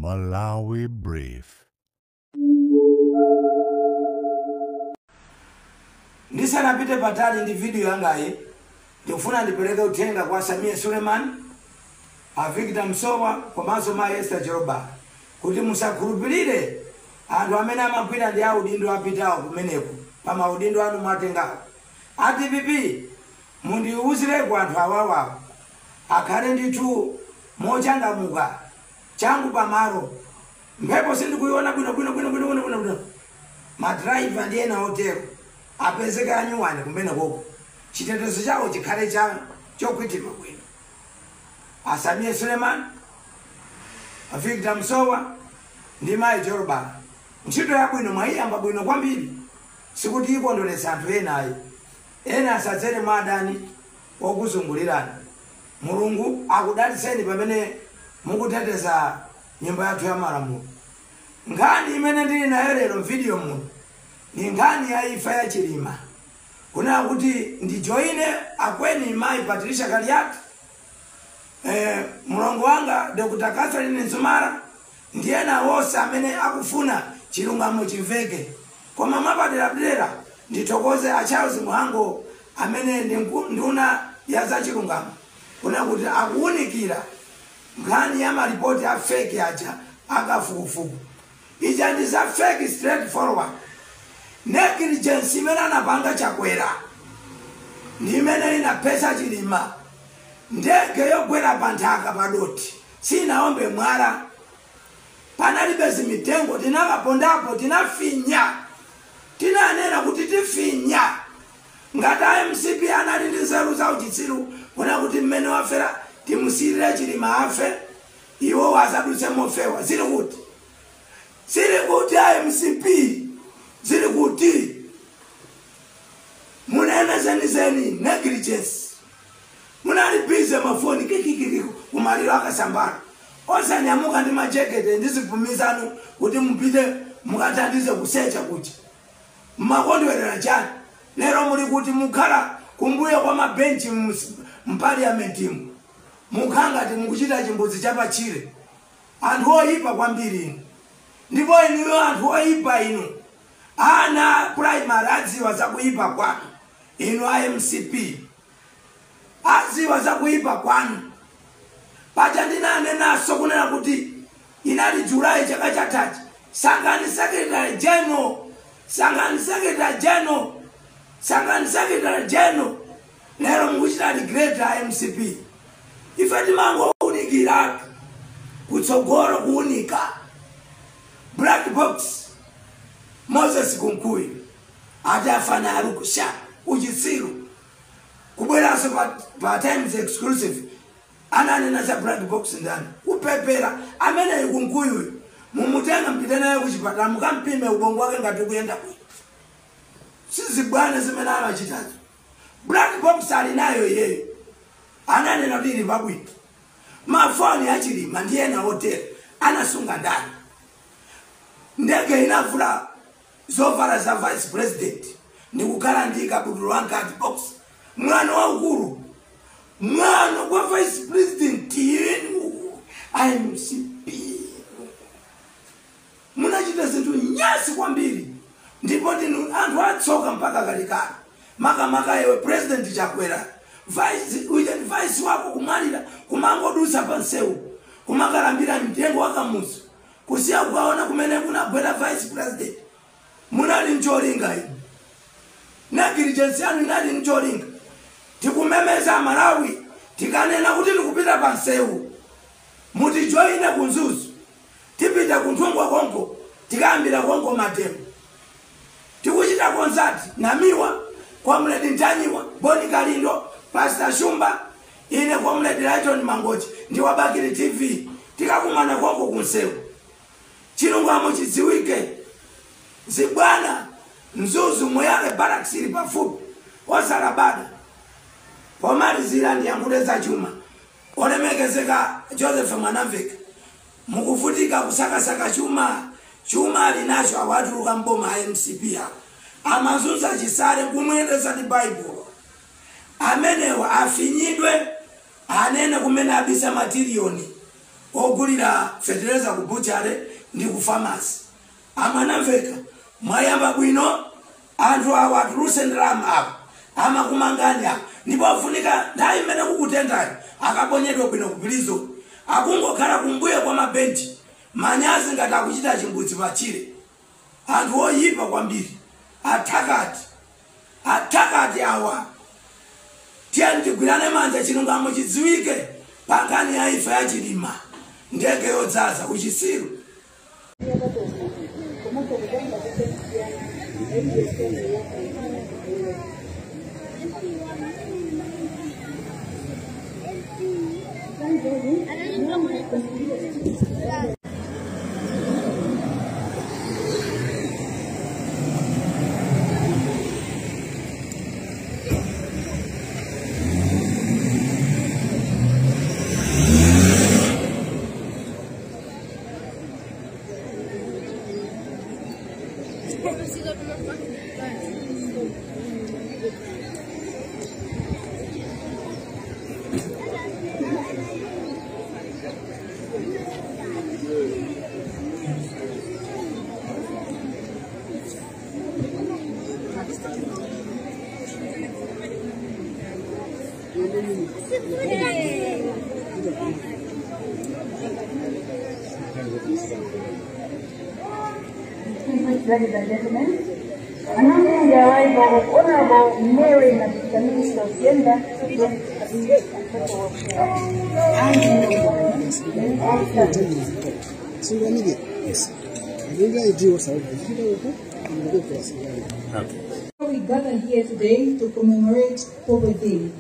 Malawi Brief. Ndisanapite patali ndi video yangayi, ndikufuna ndipereke uthenga kwa Sameer Suleman, a Victor Msowa komanso mayi Esther Jolobala kuti musakhulupirire anthu amene amagwira ndi audindo apitawo kumeneko pa maudindo anu mwatengawo. A DPP, mundiwuzireko anthu awawawo akhale ndithu mochangamuka changu pamalo. Mphepo sindikuiona bwino bwino bwino bwino bwino bwino. Madraiva ndi ena otero apezeke anyuwani kumenekoko, chitetezo chawo chikhale cha chokhwitima bwino. A Sameer Suleman, a Victor Msowa ndi mayi Jolobala, ntchito yabwino mwayiyamba bwino kwambiri. Sikuti ikondweretsa anthu ena ayi, ena asadzere mwa adani okuzungulirani. Mulungu akudalitseni pamene mukuteteza nyumba yathu ya malamulo. Nkhani imene ndili nayo lero mvidiyo muno ni nkhani ya imfa ya Chilima, kunena kuti ndijoine akweni mayi Patricia Kaliati, mlongo wanga Dr. Catherine Nzumara ndi ena wonse amene akufuna chilungamo chimveke. Koma mwapaderadera ndithokoze a Charles Mhango amene ndi nduna ya zachilungamo, kunena kuti akuwunikira nkhani ya malipoti a fake aja akafukufuku. Ija ndi za fake, straight forward. Negligence imene anapanga Chakwera ndi imene inaphetsa Chilima. Ndege yogwera pa nthaka padoti sinaombe mwala, panalibe zimitengo, tinakapondapo, tinafinya, tinanena kuti tifinya. Ngati a MCP anali ndi nzeru za uchitsiru kuna kuti mmene wafera timusiyirire Chilima afe, iwo azadutse mofewa, zili kuti? Zili kuti a MCP? Zili kuti? Munene zenizeni. Negligence, munali busy mafoni kikikiki kumaliro akasambala, osanyamuka ndi majekete ndi zipumizanu kuti mupite mukathandize kusecha kuja. Mmakondwerera chani? Lero muli kuti? Mukhala kumbuyo kwa mabenchi mpaliamentimu, mukhala ngati mukuchita chimbudzi chapachire. Anthu oyipa kwambiri inu, ndipo inuyo anthu oyipa inu, ana primary adziwa zakuyipa kwanu. Inu a MCP adziwa zakuyipa kwanu. Paja ndinanenaso kunena kuti inali Julayi chaka chathachi, sankhani secretary general, sankhani secretary general, sankhani secretary general. Lero mukuchita regret a MCP. Ife timangowunikira kutsogolo, kuunika black box. Moses Kunkuyu ati afana ali kusha uchitsiru, kubweranso pa Times Exclusive. Ananena za black box ndani? Kupepera ameneyi Kunkuyuyu, mumutenga mpite naye kuchipatala mukampime ubongo wake ngati ukuyenda bwino. Sizibwana zimene amachitazo. Black box ali nayo iyeyo, ananena kuti ili pabwino. Mafoni achilima ndi ena otero anasunga ndani? Ndege inavula zovala za vice president ndikukhala ndi kabudula wankati box. Mwana waukulu, mwana kwa vice president. Yenu MCP munachita zinthu nyasi kwambiri, ndipo ndinu anthu atsoka mpaka kalekale, makamaka iwe President Chakwera. Vice uja ndi vice wako kumwalira, kumangodusa pa nsewu kumakalambira mtengo wa Kamuzu, kusiya kukaona kumene kunagwera vice president. Munali ncholinga inu, negligence yanu inali ncholinga. Tikumemeza Malawi, tikanena kuti tikupita pa nsewu, mutijoine ku Mzuzu, tipita kunthungwa konko, tikayambira konko mademo. Tikuchita consult Namiwa, Comrade Ntanyiwa, Boni Kalindo, Pastor Shumba, ine Comrade Lighton Mangochi ndi Wabakiri TV. Tikakumana konko kunsewu, chilungamo chidziwike. Zibwana, Mzuzu Moyale Barracks ili pafupi, osalabada. Pomalizira ndiyankhule za chuma. Olemekezeka Joseph Mwanamveka, mukuvutika kusakasaka chuma. Chuma ali nacho awatuluka mboma a MCP awo, amazunza Chisale kumuyendesa ndi Baibulo. Amenewa afinyidwe, anene kumene abisa matiliyoni. Ogulira fetereza ku butchery ndi ku pharmacy. Amanamveka mwayamba bwino, anthu awa atuluse ndalama apo amakumangani apo, ndipo afunika nthawi imene kukutendayo akaponyedwe bwino ku prison. Akungokhala kumbuyo kwa mabenchi, manyazi ngati akuchita chimbudzi pachire. Anthu oyipa kwambiri, athakati, athakati awa. Tiyeni tigwirane manja, chilungamo chidziwike pa nkhani ya imfa ya Chilima. Ndege yodzaza uchisiru. Ladies and gentlemen, announcing the arrival of Honorable Mary Mapita, Minister of Gender, Children, Disabilities and Social Welfare. We gather here today to commemorate Popo Day.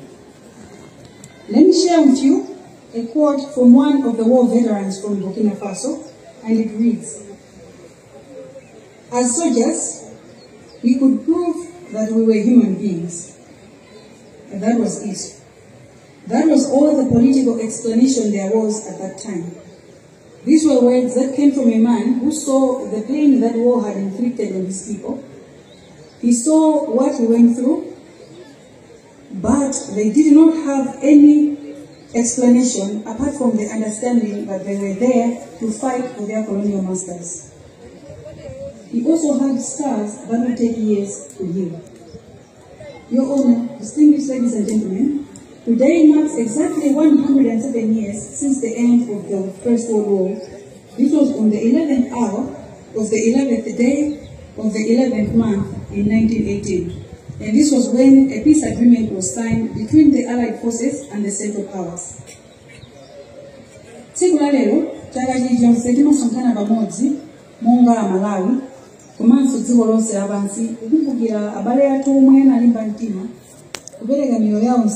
Let me share with you a quote from one of the war veterans from Burkina Faso, and it reads, "As soldiers, we could prove that we were human beings. And that was it. That was all the political explanation there was at that time." These were words that came from a man who saw the pain that war had inflicted on his people. He saw what he went through, but they did not have any explanation apart from the understanding that they were there to fight for their colonial masters. He also had scars that would take years to heal. Your Honor, distinguished ladies and gentlemen, today marks exactly 107 years since the end of the First World War. This was on the 11th hour of the 11th day of the 11th month in 1918. And this was when a peace agreement was signed between the Allied forces and the Central Powers. Tsiku la lero, chaka chilichonse timasonkhana pamodzi monga Amalawi komanso dziko lonse lapansi kukumbukira abale athu omwe analimba mtima kupereka miyoyo yawo.